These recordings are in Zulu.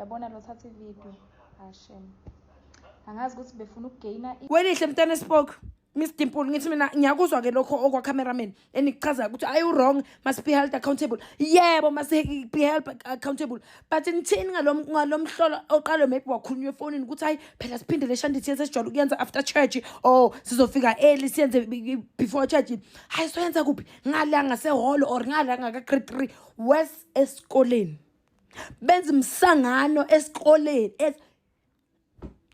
Yabona lo thatha ividiyo. Hashem. Angazi ukuthi befuna ukugeyina Welihle mntana spoke. Miss Dimple ngithi mina ngiyakuzwa ke lokho okwa cameraman enikuchaza ukuthi ayi wrong must be held accountable. Yebo must be held accountable. But nithini ngalomhlolo oqale maybe wakhulunywa efonini ukuthi hayi phela siphinde le shandithi sesijwayele ukuyenza after church or sizofika early siyenze before church. Hayi soyenza kuphi? Ngala ngase hall or ngala ngaka grade 3 west esikoleni. Benza umsangano esikoleni.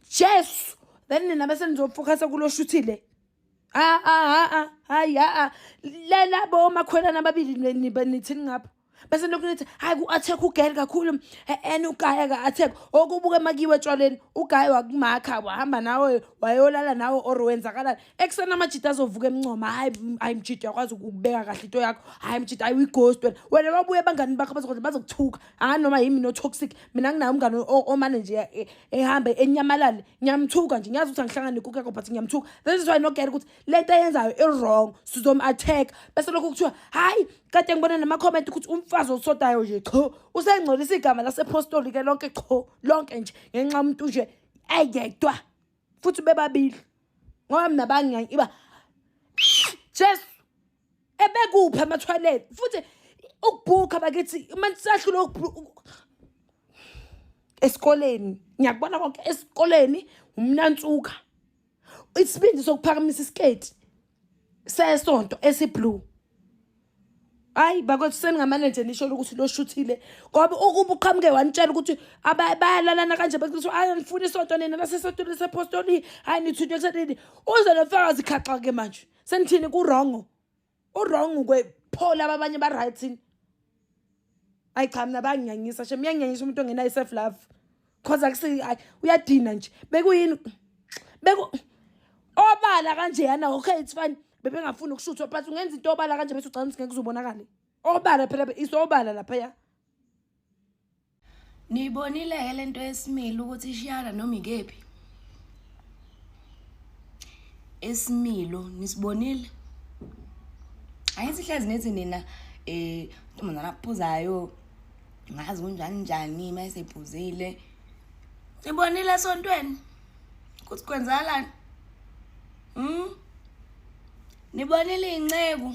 Jesu then nina bese nizofocusa kulo shuthile ah ah ah hayi ah lela bo makhwelana ababili nithini ngapha bese lokhu nithi hayi ku-attack ugirl kakhulu and uguy aka-attack okubuka emakiwe etshwaleni uguy wakumakha wahamba nawe wayolala nawe or wenzakalani ekuseni amajita azovuka emncoma hayi hayi mjita uyakwazi ukubeka kahle into yakho hayi mjita hayi uyi-ghost wena wena babuye abangani bakho bazokuthuka anganoma yimi no-toxic mina nginaye umngane omane nje ehambe enyamalale ngiyamthuka nje ngiyazi ukuthi angihlangane nekuku yakho but ngiyamthuka. This is why nogera ukuthi le nto ayenzayo i-wrong, sizom-attack. Bese lokhu kuthiwa hhayi kade ngibona nama-comment ukuthi umfazi osodayo nje cho usengcolisa igama lasepostoli-ke lonke cho lonke nje ngenxa yomuntu nje eyedwa futhi bebabili ngoba mina bangiba Jesu ebekuphi ama-toilet futhi ukubhukha bakithi manje sahlula esikoleni ngiyakubona konke esikoleni umnantsuka isibindi sokuphakamisa isiketi sesonto esiblue. Hayi bakwethu seningamane nje nisho ukuthi lo shuthile ngoba ukuba uqhamuke wanitshela ukuthi bayalalana kanje bekuthi hayi anifuni isonto nina lasesontweni lasepostoli hayi nithunywe kusenini uze nofakazi khaxa ke manje senithini ku-wrong u-wrong kwe pho laba abanye ba-right yini. Ayi cha mina banginyanyisa shem uyanginyanyisa umuntu ongenayo i-self love cause akusi uyadina nje bekuyini beku obala kanjeyana okay it's fine bebengafuni ukushuthwa but ungenza into obala kanje bese ucabanga ukuthi ngeke uzobonakale obala phela isobala laphaya. Niyibonile-ke le nto yesimilo ukuthi ishiyana noma ikephi? Isimilo nisibonile? Angithi hlezi nithi nina intombazane aphuzayo ngazi kunjani njani uma esephuzile. Nibonile esontweni ukuthi kwenzakalani? Nibonile iy'nceku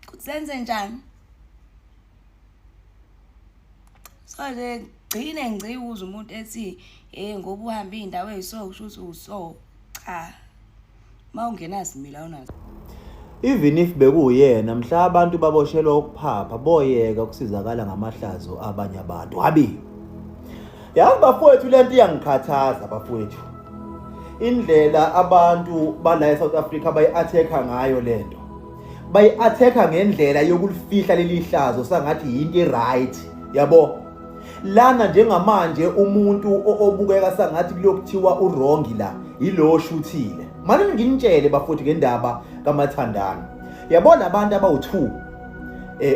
ukuthi zenze njani? So nje gcine ngci uzwe umuntu ethi hey ngoba uhamba iy'ndawo ey'so kusho ukuthi uso. Cha, uma ungenasimilo awunaso. Even if bekuwuyena mhla abantu baboshelwa ukuphapha boyeka ukusizakala ngamahlazo abanye abantu. Habi. Yazi bafowethu lento iyangikhathaza bafowethu. Indlela abantu bala eSouth Africa bayi-attack-a ngayo lento. Bayi-attack-a ngendlela yokulifihla leli hlazo sangathi yinto e-right. Yabo? Lana njengamanje umuntu obukeka sangathi kulokuthiwa uwrong la yilo oshuthile. Manje nginitshele bafowethu ngendaba kaMathandana. Yabona abantu abawu-2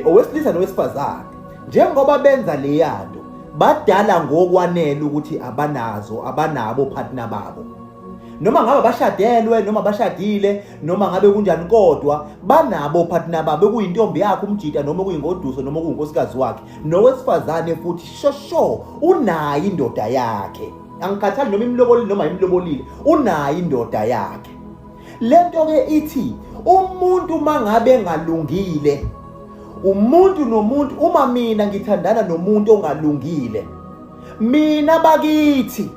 owesilisa nowesifazane njengoba benza leyanto badala ngokwanele ukuthi abanazo abanabo partner babo. Noma ngabe bashadelwe noma bashadile noma ngabe kunjani kodwa banabo partner babo kuyintombi yakhe umjita noma kuyingoduso noma kuyinkosikazi wakhe nowesifazane futhi shosho unayo indoda yakhe. Angikhathali noma imlobolile noma imlobolile unayo indoda yakhe. Lento ke ithi umuntu mangabe engalungile umuntu nomuntu uma mina ngithandana nomuntu ongalungile mina bakithi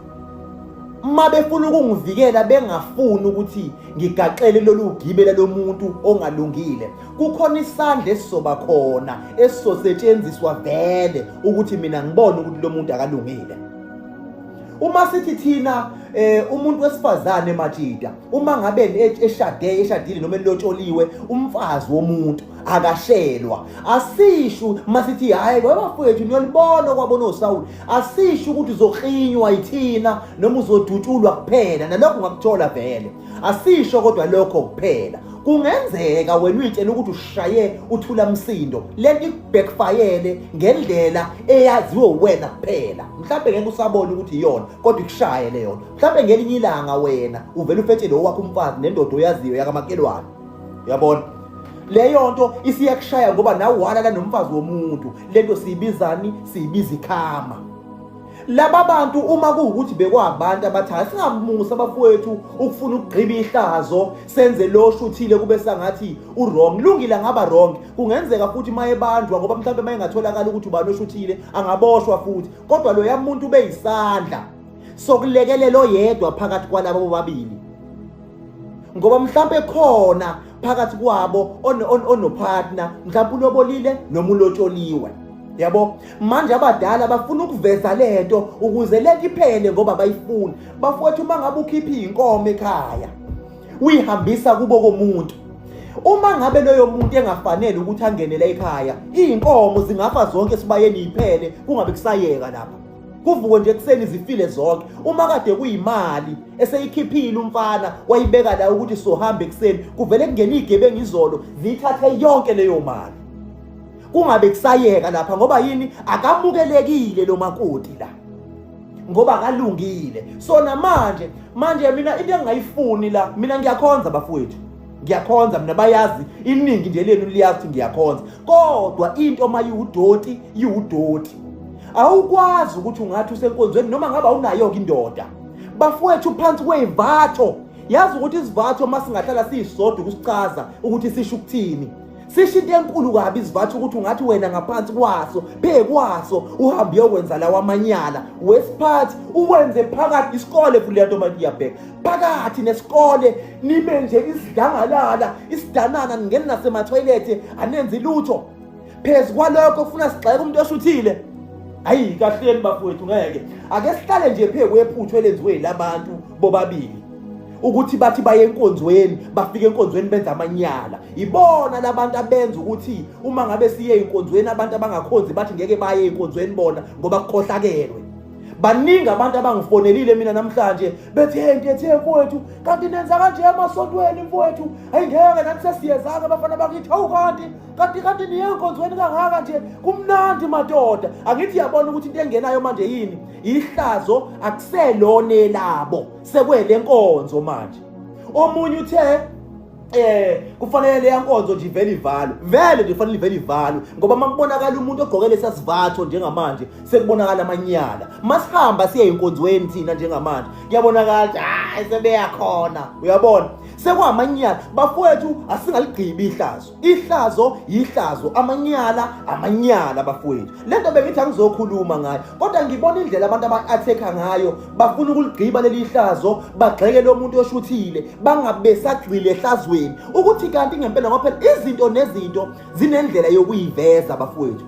uma befuna ukungivikela bengafuni ukuthi ngigaxele lolu gibe lalomuntu ongalungile kukhona isandla esizoba khona esizosetshenziswa vele ukuthi mina ngibone ukuthi lo muntu akalungile. Uma sithi thina umuntu wesifazane majida uma ngabe eshade eshadile noma elotsholiwe umfazi womuntu akashelwa asisho masithi hayi bafowethu niyolibona kwabona oSawuli asisho ukuthi uzoklinywa yithina noma uzodutshulwa kuphela nalokho ungakuthola vele asisho kodwa lokho kuphela kungenzeka wena uyitshela ukuthi ushaye uthula msindo lento ikubhackfire ngendlela eyaziwe wena kuphela mhlawumbe ngeke usabona ukuthi iyona kodwa ikushaye leyo mhlawumbe ngelinye ilanga wena uvela ufetshele owakho umfazi nendoda oyaziyo yakamakelwane uyabona leyo nto isiyakushaya ngoba nawe walala nomfazi womuntu lento siyibizani siyibiza ikhama. Laba bantu uma kuwukuthi bekwabantu abathatha singamusa abafowethu ukufuna ukugqiba ihlazo senze lo shuthile kube sangathi uwrong. Lungile angaba wrong, kungenzeka futhi uma ebanjwa ngoba mhlawumbe uma engatholakala ukuthi ubani oshuthile angaboshwa futhi, kodwa loya muntu ubeyisandla sokulekelela oyedwa phakathi kwalabo bobabili, ngoba mhlawumbe khona phakathi kwabo onopartner, mhlawumbe ulobolile noma ulotsholiwe, yabo. Manje abadala bafuna ukuveza lento ukuze lento iphele ngoba bayifuni. Bafowethu, uma ngabe ukhipha inkomo ekhaya uyihambisa kubo komuntu, uma ngabe loyo muntu engafanele ukuthi angenele ekhaya, iy'nkomo zingafa zonke esibayeni iphele, kungabe kusayeka lapha, kuvuke nje ekuseni zifile zonke. Uma kade kuyimali eseyikhiphile umfana wayibeka la ukuthi sohamba ekuseni, kuvele kungena iy'gebengu izolo ziyithathe yonke leyo mali, kungabe kusayeka lapha. Ngoba yini? Akamukelekile lo makoti la ngoba akalungile. So namanje manje mina into engingayifuni la, mina ngiyakhonza bafowethu, ngiyakhonza mina, bayazi iningi nje lenu liyazi ukuthi ngiyakhonza, kodwa into uma iwudoti iwudoti. Awukwazi ukuthi ungathi usenkonzweni noma ngabe awunayo-ke indoda. Bafowethu, phansi kwey'vatho, yazi ukuthi isivatho uma singahlala siyisodwa ukusichaza ukuthi sisho ukuthini, sisho into enkulu kabi isivatho, ukuthi ungathi wena ngaphansi kwaso phe kwaso uhambe uyokwenza lawa amanyala wesiphathi uwenze phakathi isikole futhi leyanto manje iyabheka phakathi nesikole, nime nje isidlangalala isidanana, ningene nasemathoyilethe, anenzi lutho. Phezu kwalokho kufuna sigxeke umuntu oshuthile. Hayi kahleni bafowethu, ngeke. Ake sihlale nje phe kwephuthu elenziwe yilabantu bobabili ukuthi bathi baye enkonzweni, bafike enkonzweni benza amanyala. Ibona labantu abenza ukuthi uma ngabe siye enkonzweni abantu abangakhonzi bathi ngeke baye enkonzweni bona ngoba kukhohlakelwe. Baningi abantu abangifonelile mina namhlanje bethi, hey Ntethe mfowethu, kanti nenza kanje emasontweni mfowethu? Hayi ngeke, nathi sesiyezaka abafana bakithi. Hawu kanti kanti kanti niye enkonzweni kangaka nje, kumnandi madoda. Angithi yabona ukuthi into engenayo manje yini? Ihlazo akuselona elabo, sekwele nkonzo manje. Omunye uthe kufanele leya nkonzo nje ivele ivalwe, vele nje kufanele ivele ivalwe, ngoba makubonakala umuntu ogqoke lesasivatho njengamanje sekubonakala amanyala. Masihamba siye enkonzweni thina njengamanje kuyabonakala ukuthi hayi sebeyakhona, uyabona sekwamanyala. Bafowethu, asingaligqibi ihlazo, ihlazo yihlazo, amanyala amanyala bafowethu. Lento bengithi angizokhuluma ngayo, kodwa ngibona indlela abantu aba-attack-a ngayo, bafuna ukuligqiba leli hlazo, bagxeke lo muntu oshuthile, bangabe besagxile ehlazweni ukuthi kanti ngempela, ngoba phela izinto nezinto zinendlela yokuyiveza bafowethu.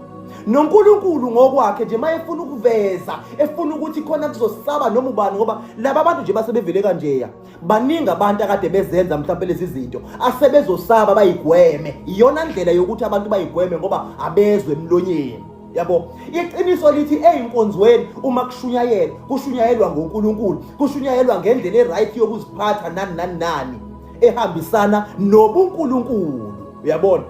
NoNkulunkulu ngokwakhe nje mayefuna ukuveza, efuna ukuthi khona kuzosaba noma ubani, ngoba laba bantu nje basebevele kanjeya, baningi abantu akade bezenza mhlawumbe lezi zinto asebezosaba bayigweme. Iyona ndlela yokuthi abantu bayigweme ngoba abezwe emlonyeni, yabo. Iqiniso lithi eyinkonzweni uma kushunyayelwa, kushunyayelwa ngoNkulunkulu, kushunyayelwa ngendlela eright yokuziphatha nani nani nani ehambisana nobuNkulunkulu, uyabona.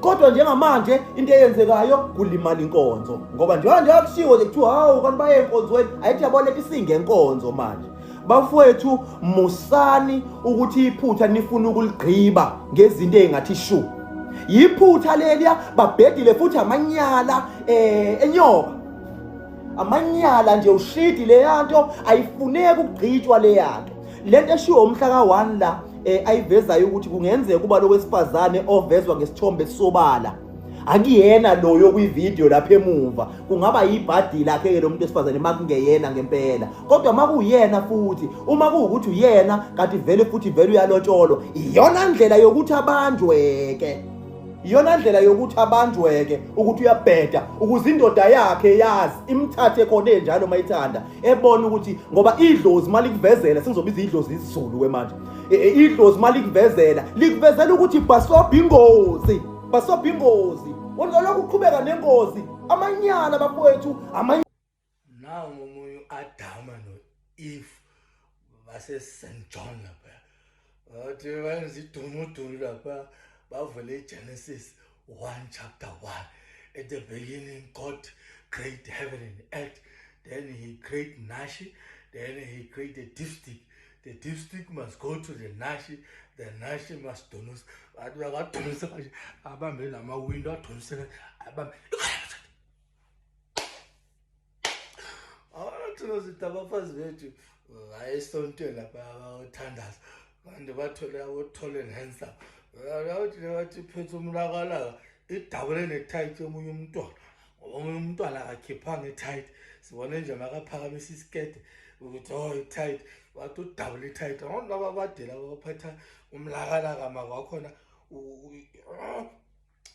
Kodwa njengamanje into eyenzekayo kulimala inkonzo, ngoba njengoba nje kushiwo nje kuthiwa hawu kanti baye enkonzweni, ayithi yabona lento isingenkonzo manje. Bafowethu, musani ukuthi iphutha nifuna ukuligqiba ngezinto ezingathi shu. Yiphutha leliya, babhedile futhi amanyala enyoka, amanyala nje ushidi leyanto ayifuneki ukugqitshwa leyanto. Lento eshiwo umhla ka-1 la ayivezayo ukuthi kungenzeka kuba lokwesifazane ovezwa ngesithombe sobala akuyena loyo kwivideo lapha emuva, kungaba yibhadi lakhe ke lo muntu wesifazane makungeyena ngempela. Kodwa makuyena futhi, uma kuwukuthi uyena kanti vele futhi vele uyalotsholwa, iyona ndlela yokuthi abanjweke, iyona ndlela yokuthi abanjweke ukuthi uyabheda, ukuze indoda yakhe yazi imthathe khona enjalo mayithanda, ebona ukuthi ngoba idlozi malikuvezela, sengizobiza idlozi isiZulu ke manje, idlozi malikuvezela likuvezela ukuthi bhasobha ingozi, bhasobha ingozi, lokhu uqhubeka nengozi, amanyala bafowethu. Nangu omunye u-Adama no-Eve base-St John lapha, bathi bayenza idunudunu lapha, bavule iGenesis 1 chapter 1: "At the beginning God created heaven and earth. Then he created Nashi. Then he created dipstick. The dipstick must go to the Nashi. The Nashi must donus." Bathi bakadonisa kanje, abambe namawindow, adonise, abambe. Thina sithi abafazi bethu hayi esontweni lapha abayothandaza kanti bathole abothole nensa. Awuthi bathi phethe umlakalaka idabule nethayithi yomunye umntwana ngoba omunye umntwana akakhiphanga ithayithi sibone nje makaphakamisa isikete ukuthi oh ithayithi wathi udabule ithayithi abantu laba abade laba baphatha umlakalaka makwakhona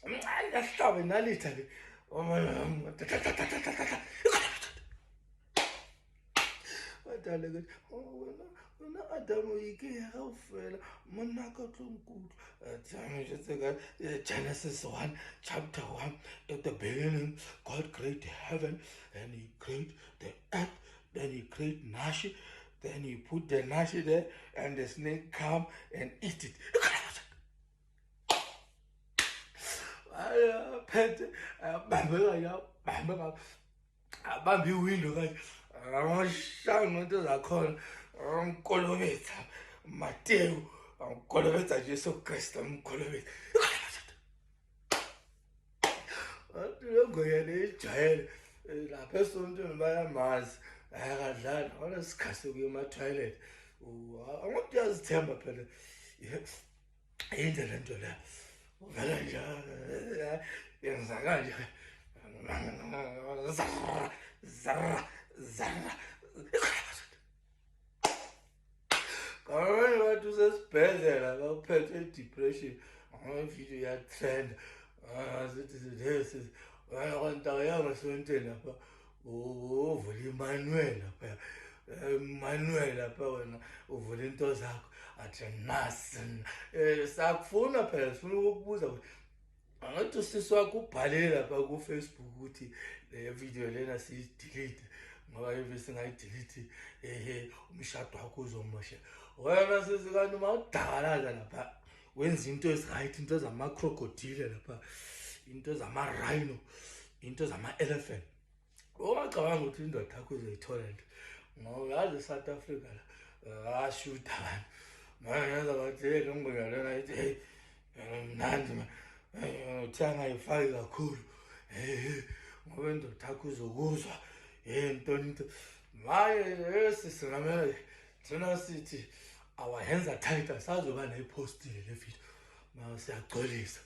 umncane kahlabe nalitha le badale ukuthi oh, wena wena adamu yike ya kaofela monna ka tlo nkutlwa Genesis 1 chapter 1 at the beginning God created heaven and he created the earth then he created Nashi then he put the Nashi there and the snake come and eat it phethe abambe kanje abambe kanje abambe iwindo kanje amashaya ngento zakhona amkolobetsa Matewu amkolobetsa Jesu Kristu amkolobetsa Abantu lengonyane ijwayele lapha esontweni bayamazi akadlali onesikhathi sokuya ema-toilet angokuthi uyazithemba phela yinde le nto le uvele nje yenza kanje zarra zarra zarra abanye bathi usesibhedlela baphethe i-depression amavidiyo iyatrenda sithi sithi kanti akuyanga esontweni lapha uvula imanuel lapha Manuel lapha wena uvula into zakho athi nasi eh sakufuna phela sifuna ukukubuza ukuthi angathi usisi wakho ubhalile lapha ku-Facebook ukuthi le video lena siyidelete ngoba if singayidelete ehe umshado wakho uzomosha wena sisi kanti uma udakalaza lapha wenza into ezi-right into zama-crocodile lapha into zama-rhino into zama-elephant ungacabanga ukuthi indoda yakho izoyithola nto ngoba yazi e-south africa la ashuda abantu manje ngenza bathi hey lo ngwenya lena ithi hey mnandi uthi angayifaki kakhulu hey ngoba indoda yakho izokuzwa hey ntoni into maye sisi ngamele thina sithi our hands are tight asazoba neyipostile le video ma siyaxolisa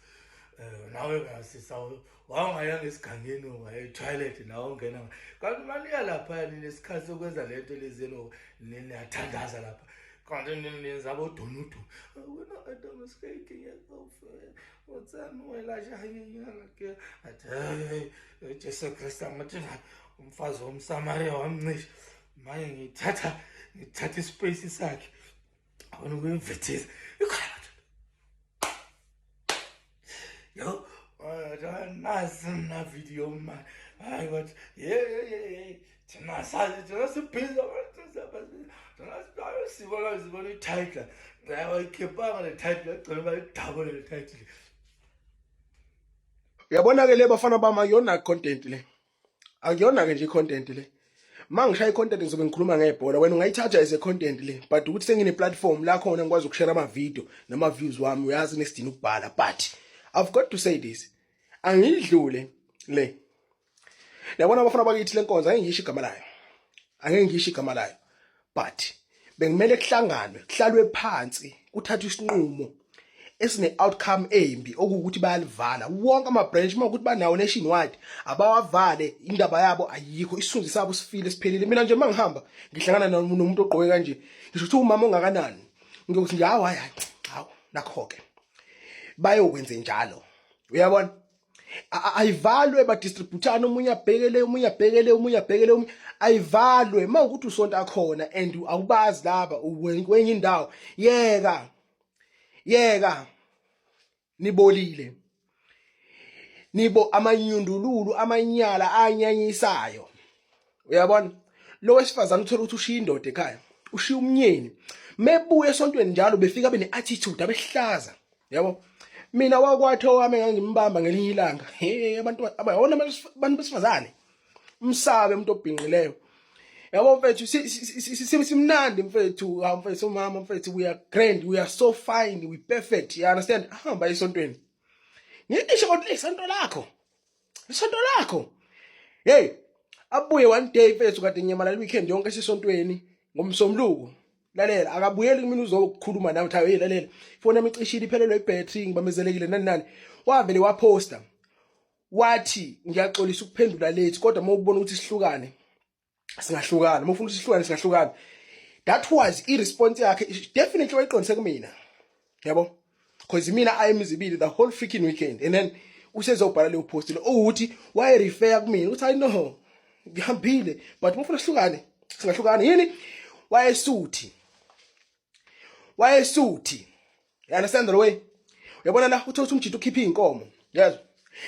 um nawe ngasisa wawungayanga esigangeni waya etoilet nawe ungena kanti maniya lapha ninesikhathi sokwenza le nto lezeni niyathandaza lapha kanti nenza abodunudu wena adam athi Jesu Kristu angathi umfazi womSamariya wamncisha manje ngithatha ngithatha ispace sakhe awona ukuyimvethisa yo nasi mna video ma hayi but ye thina sazi thina sibhizi thina sibona sibona i-title abayikhiphanga le title yagcina bayidabule le title uyabona ke le bafana bami akuyona content le akuyona ke nje i-content le uma ngishaya i-content ngizobe ngikhuluma ngebhola wena ungayithatha as a content le but ukuthi sengine platform la khona ngikwazi ukushare ama-video nama-views wami uyazi nesidina ukubhala but i've got to say this angiyidlule le yabona abafana bakithi lenkonzo angeke ngisho igama layo angeke ngisho igama layo but bekumele kuhlanganwe kuhlalwe phansi kuthathwe isinqumo esine outcome embi okuwukuthi bayalivala wonke ama branch uma ukuthi banawo nationwide abawavale indaba yabo ayikho isunzi sabo sifile siphelile mina nje mangihamba ngihlangana nomuntu ogqoke kanje ngisho ukuthi umama ongakanani ngiyokuthi nje hawu hayi hawu nakho ke bayokwenze njalo uyabona ayivalwe badistributana omunye abhekele omunye abhekele omunye abhekele omunye ayivalwe uma ukuthi usonta khona and awubazi laba kwenye indawo yeka yeka nibolile nibo amanyundululu amanyala anyanyisayo uyabona lo wesifazane uthola ukuthi ushiya indoda ekhaya ushiya umnyeni mebuye esontweni njalo befika bene attitude abehlaza yabo mina wakwatho wami ngangimbamba ngelinye ilanga hey abantu abayona abantu besifazane umsabe umuntu obhinqileyo yabo mfethu simnandi mfethu hawu mfethu umama mfethu we are grand we are so fine we perfect you understand hamba esontweni ngisho kodwa isonto lakho isonto lakho hey Abuye one day mfethu, kade ngiyamalala weekend yonke esisontweni ngomsombuluko. Lalela, akabuyeli kumina uzokhuluma nawe uthi, "Hey, lalela, ifoni yami icishile, iphelelwe ibhattery, ngibambezelekile, nani nani." Wavele waposta wathi, "Ngiyaxolisa ukuphendula late, kodwa uma ubona ukuthi sihlukane singahlukana, uma ufuna ukuthi sihlukane singahlukana." That was i-response yakhe. Definitely wayiqondise kumina, yabo, because mina ayemzibili the whole freaking weekend, and then usezobhala leyo post lo ukuthi waye-refer kumina ukuthi, "I know ngihambile, but uma ufuna sihlukane singahlukana." Yini wayesuthi? Wayesuthi, you understand the way? Uyabona la, uthola ukuthi umjito ukhipha inkomo, yezwa,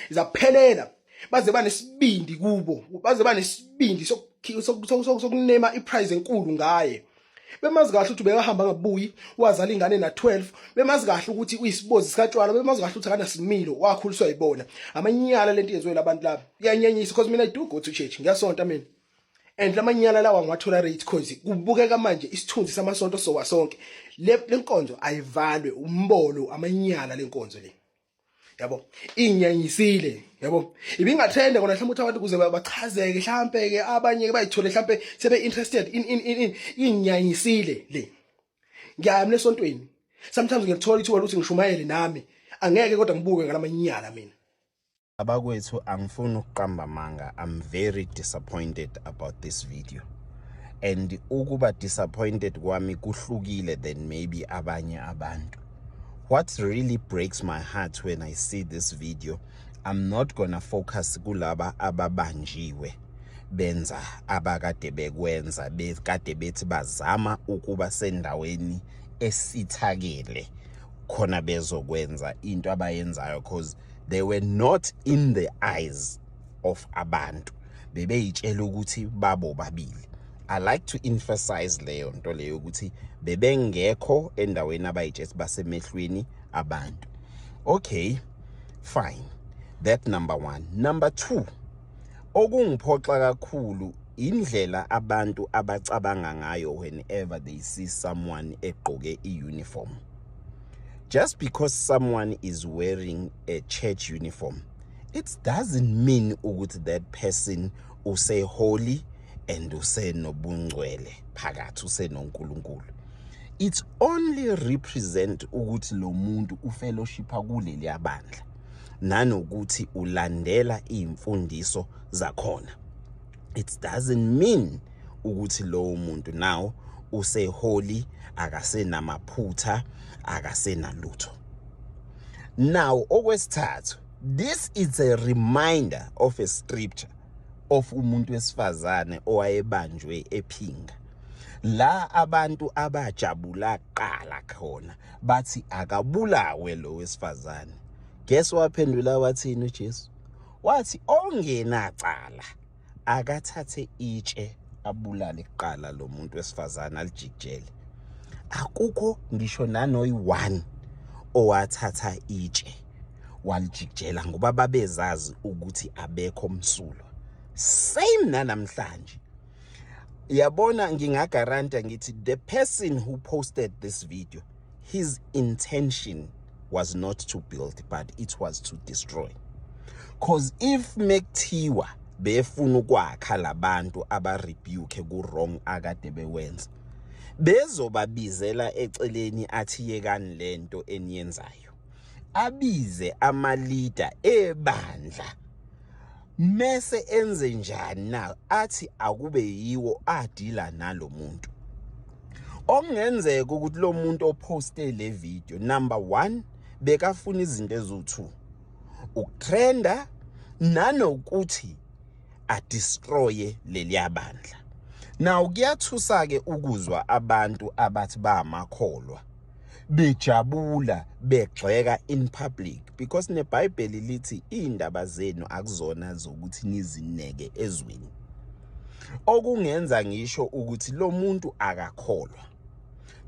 izaphelela. Baze banesibindi kubo, baze banesibindi sokunema iprize enkulu ngaye, bemazi kahle ukuthi bekahamba ngabuyi, wazala ingane na12, bemazi kahle ukuthi uyisibozi sikatshwala, bemazi kahle ukuthi akanasimilo, wakhuliswa yibona. Amanyala lento yenziwe labantu laba iyanyenyisa, because mina I do go to church, ngiyasonta mina, and lamanyala lawa ngiwatolerate cause kubukeka manje isithunzi samasonto sowa sonke. Le lenkonzo ayivalwe umbolo, amanyala lenkonzo le, yabo, inyanyisile, yabo. Ibingatrenda kona mhlawumbe ukuthi abantu kuze bachazeke, mhlambe ke abanye bayithole, mhlambe sebe interested in inyanyisile le. Ngiyaya mina esontweni sometimes, ngiyathola ithuba ukuthi ngishumayele nami, angeke kodwa ngibuke ngalamanyala mina. Abakwethu, angifuni ukuqamba amanga, I'm very disappointed about this video, and ukuba disappointed kwami kuhlukile than maybe abanye abantu. What really breaks my heart when I see this video, I'm not gonna focus kulaba ababanjiwe benza abakade bekwenza, bekade bethi bazama ukuba sendaweni esithakele khona bezokwenza into abayenzayo, cause they were not in the eyes of abantu, bebeyitshela ukuthi babo babili. I like to emphasize leyo nto leyo ukuthi bebengekho endaweni abayitshela basemehlweni abantu. Okay, fine, that number 1. Number 2, okungiphoxa kakhulu indlela abantu abacabanga ngayo whenever they see someone egqoke i-uniform. Just because someone is wearing a church uniform, it doesn't mean ukuthi that person use holy and usenobungcwele phakathi, usenoNkulunkulu. It only represent ukuthi lo muntu ufellowshipa kuleli bandla nanokuthi ulandela imfundiso zakhona. It doesn't mean ukuthi lowo muntu now useholy, akasenamaphutha, akasenalutho. Now okwesithathu, this is a reminder of a scripture of umuntu wesifazane owayebanjwe ephinga, la abantu abajabula qala khona bathi akabulawe lo wesifazane. Guess waphendula wathini uJesu? Wathi ongenacala akathathe itshe abulale kuqala lo muntu wesifazane, alijikijele. Akukho ngisho nanoyi-1 owathatha itshe walijikijela, ngoba babezazi ukuthi abekho msulwa. Same nanamhlanje, yabona, ngingagaranta ngithi the person who posted this video, his intention was not to build, but it was to destroy, cause if mekuthiwa befuna ukwakha labantu aba-rebuke ku-wrong akade bewenza, bezobabizela eceleni athi, "Yekani lento eniyenzayo." Abize ama-leader ebandla, mese enze njani na? Athi akube yiwo adila nalomuntu. Okungenzeka ukuthi lo muntu oposte le video, number 1, bekafuna izinto eziwu2, ukutrenda nanokuthi adestroye leliya bandla. Now kuyathusa ke ukuzwa abantu abathi bamakholwa bejabula begxeka in public, because neBhayibheli lithi indaba zenu akuzona zokuthi nizineke ezweni. Okungenza ngisho ukuthi lo muntu akakholwa,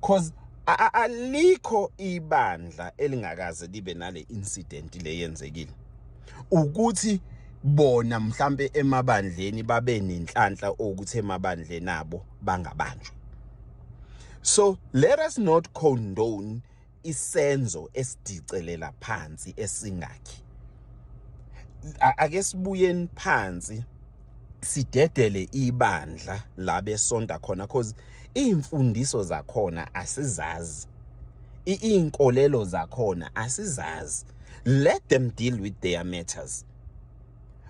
cause alikho ibandla elingakaze libe nale incident le yenzekile, ukuthi bona mhlambe emabandleni babe nenhlanhla ukuthi emabandleni abo bangabanjwa. So let us not condone isenzo esidicelela phansi, esingakhi. Ake sibuyeni phansi. Sidedele ibandla la besonta khona, cause iy'mfundiso zakhona asizazi, iy'nkolelo zakhona asizazi. Let them deal with their matters.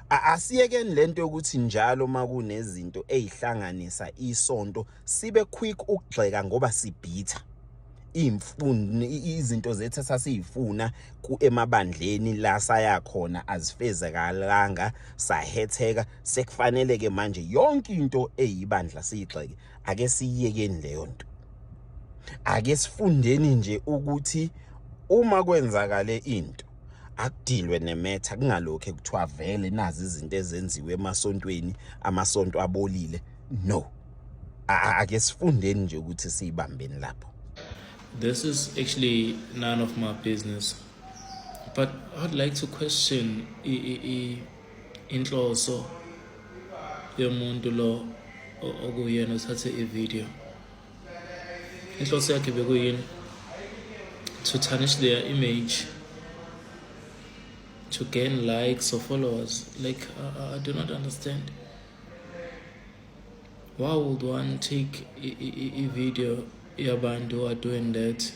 Asiyekeni lento yokuthi njalo makunezinto ey'hlanganisa isonto sibe quick ukugxeka ngoba sibhitha iy'mfundo, izinto zethu esasiy'funa emabandleni la saya khona azifezekalanga, sahetheka. Sekufanele-ke manje yonke into eyibandla siyigxeke. Ake siyiyekeni leyo nto. Ake sifundeni nje ukuthi uma kwenzakale into, akudilwe ne-matter, kungalokhu kuthiwa vele nazi izinto ezenziwe emasontweni, amasonto abolile. No, ake sifundeni nje ukuthi siyibambeni lapho. This is actually none of my business, but I'd like to question inhloso yomuntu lo okuyena othathe i-video. Inhloso yakhe bekuyini? To tarnish their image, to gain likes or followers? Like, I do not understand. Why would one take a video yabantu who are doing that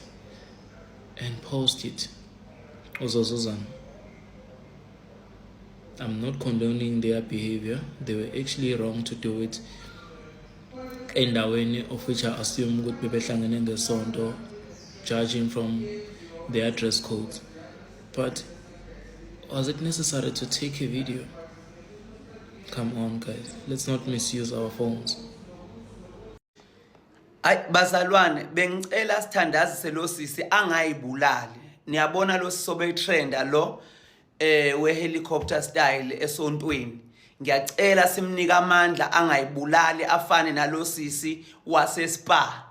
and post it? Uzozuzana. I'm not condoning their behavior. They were actually wrong to do it endaweni of which I assume ukuthi bebehlangene ngesonto, judging from their dress codes. But was it necessary to take a video? Come on, guys, let's not misuse our phones. Ay bazalwane, bengicela sithandazise lo sisi angayibulali. Niyabona lo sisobe trenda lo we helicopter style esontweni. Ngiyacela simnika amandla angayibulali, afane nalo sisi wase Spa.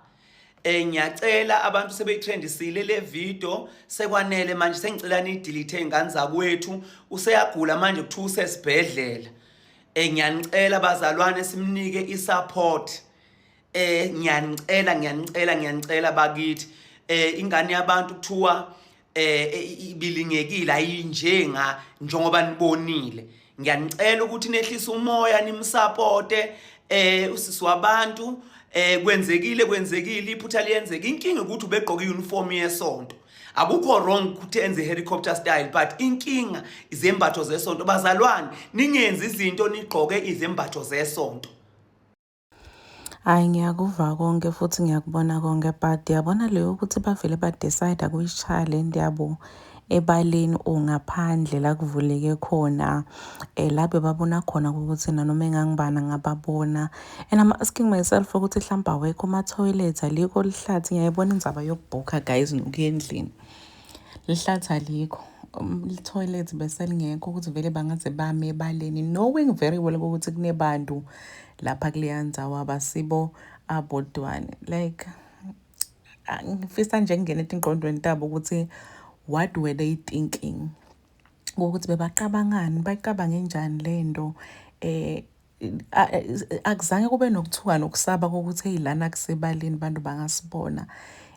Ngiyacela abantu sebeyitrendisile le video, sekwanele manje, sengicela niyidelete ingane zakwethu. Useyagula manje, kuthiwa usesibhedlela. Ngiyanicela bazalwane, simnike isupport. Ngiyanicela, ngiyanicela, ngiyanicela bakithi. Ingane yabantu kuthiwa ibilingekile, ayinjenga njengoba nibonile. Ngiyanicela ukuthi nehlise umoya, nimsupporte usisi wabantu. Kwenzekile, kwenzekile, iphutha liyenzeka. Inkinga ukuthi ubegqoka iuniform yesonto. Akukho wrong ukuthi enze helicopter style, but inkinga izembatho zesonto. Bazalwane, ningenzi izinto nigqoke izembatho zesonto. Hhayi, ngiyakuva konke futhi ngiyakubona konke, but yabona leyo ukuthi bavele ba-decide ukuyishaya le nto yabo ebaleni or ngaphandle la kuvuleke khona, la bebabona khona ukuthi nanoma engangibani ngababona. And I'm asking myself ukuthi mhlawumbe awekho ama-toilet, alikho lihlathi. Ngiyayibona indzaba yokubhukha, guys, nokuya endlini. Lihlathi alikho, i-toilet bese lingekho ukuthi vele bangaze bame ebaleni, knowing very well ukuthi kunebantu lapha kuleya ndzawo, abasibo abodwane. Like, ngifisa nje kungena etingqondweni tabo ukuthi what were they thinking, ukuthi bebacabangani, bayicabange njani lento. Akuzange kube nokuthuka nokusaba kokuthi hey, lana kusebaleni, bantu bangasibona,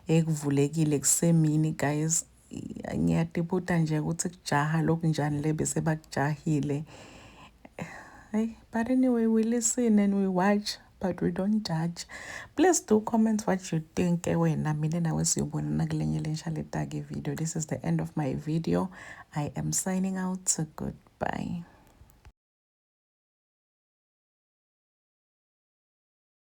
ekuvulekile, kusemini. Guys, ngiyatibuta nje ukuthi kujaha lokunjani le bese bakujahile. Hey, but anyway, we listen and we watch, but we don't judge. Please do comment what you think. Wena, mina nawe siyobonana kulenye lensha letake video. This is the end of my video. I am signing out. Goodbye.